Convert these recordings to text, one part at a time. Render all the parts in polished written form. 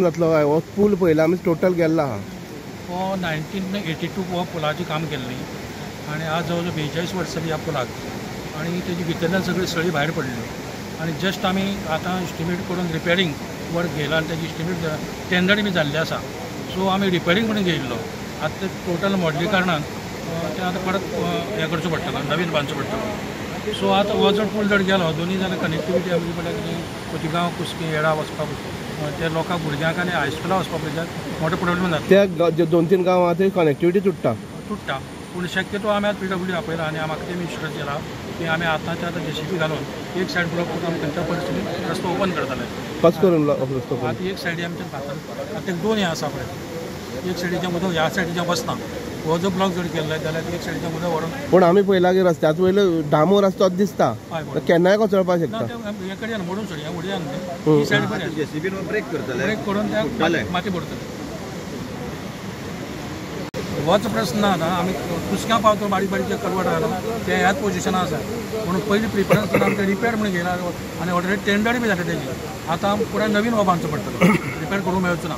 जातलो हो पूल पयला आमी टोटल गेल्लो आहा. हो 1982 हो पुलाचें काम केल्लें आनी आज जवळ जवळ 42 वर्सां जाली ह्या पुलाक आनी तेजी भितरल्यान सगळी सळी भायर पडली आनी जस्ट आमी आतां एस्टिमेट करून रिपेरींग वर्क घेयला आनी तेजी एस्टिमेट टेंडर बी जाल्लें आसा. सो आमी रिपेरींग म्हणून घेयल्लो, आतां ते टोटल मोडले कारणान तें आतां परत हें करचो पडटलो, नवीन बांदचो पडटलो. सो आतां हो जर पूल जर गेलो दोनी जाल्यार कनेक्टिविटी आमची म्हणल्यार कितें खोतिगांव कुस्कें येडा वचपाक ते लोकांक भुरग्यांक आनी हायस्कुला वचपाक पळय मोठो प्रोब्लेम जाता. त्या 2-3 गांवां थंय कनेक्टिविटी तुट्टा तुट्टा पूण शक्यतो आमी आतां PW आपयला आनी म्हाका तेमी इन्शुरन्स दिला की आमी आतांच्या आतां JCB घालून एक सायड ब्लॉक करून आमी खंयच्या परिस्थितीन रस्तो ओपन करतले. कस करून रस्तो आतां एक सायडी आमच्या भातान आतां दोन हें आसा पळय, एक सायडीचें उदक ह्या सायडीचें वचना, हो जो ब्लॉक जर केल्लो जाल्यार एक सायडीचें उदक व्हरून. पूण आमी पळयला की रस्त्याच वयलो डामोर रस्तो दिसता, केन्नाय कोसळपाक शकता. हे कडेन मोडून सोडया उडया न्हू, ही सायड JCB break करतले, ब्रेक करून त्या माती पडटले. होच प्रश्न ना आतां आमी कुस्क्यां पावतो बारीक बारीक जे कलवट आहा ते ह्याच पोजिशनान आसा म्हणून पयलीं प्रिफरन्स आमकां रिपेर म्हणून घेयला आनी ऑलरेडी टेंडर बी जालें तेजी. आतां पुराय नवीन हो बांदचो पडटलो, रिपेर करूंक मेळचो ना.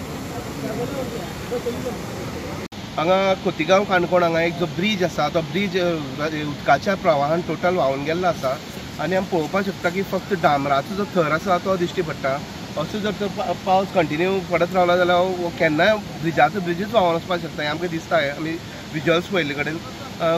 हांगा खोतिगांव काणकोण हांगा एक जो ब्रीज आसा तो ब्रीज उदकाच्या प्रवाहान टोटल व्हांवन गेल्लो आसा आनी आमी पळोवपाक शकता की फक्त डांबराचो जो थर आसा तो दिश्टी पडटा. असो जर तर पावस कंटिन्यू पडत रावला जाल्यार केन्नाय ब्रिजाचो ब्रिजूच व्हांवन वचपाक शकता हें आमकां दिसता. आमी विजुअल्स पळयल्ले कडेन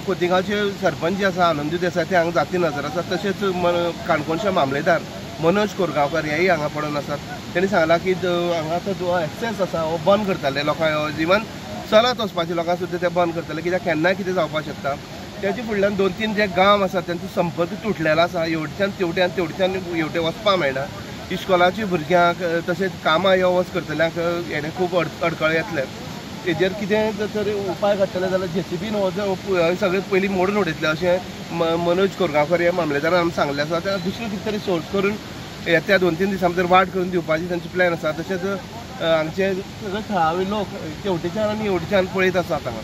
खोतिगांवचे सरपंच जे आसा आनंदू देसाय ते हांगा जाती नजर आसा, तशेंच काणकोणचे मामलेदार मनोज कोरगांवकर हेय हांगा पडून आसात. तेणी सांगलां की हांगा आतां जो एक्सेस आसा हो बंद करताले लोकांक, इवन चलत वचपाचे लोकांक सुद्दां ते बंद करतले कित्याक केन्नाय कितें जावपाक शकता. तेजे फुडल्यान 2-3 जे गांव आसा तेंचो संपर्क तुटलेलो आसा, हेवटेच्यान तेवट्यान तेवटेच्यान हेवटे वचपाक मेळना. इस्कॉलाच्या भुरग्यांक तशेंच कामां यो वच करतल्यांक हेणें खूब अडखळ येतले. तेजेर कितें जर उपाय काडटले जाल्यार JCB हो सगळें पयलीं मोडून उडयतले अशें मनोज कोरगांवकर हे मामलेदारान आमी सांगलें आसा. त्या दुसरें कितें तरी सोर्स करून येत्या 2-3 दिसां भितर वाट करून दिवपाची तांची प्लॅन आसा. तशेंच हांगचे सगळे थळावे लोक तेवटेच्यान आनी हेवटेच्यान पळयत आसात हांगा.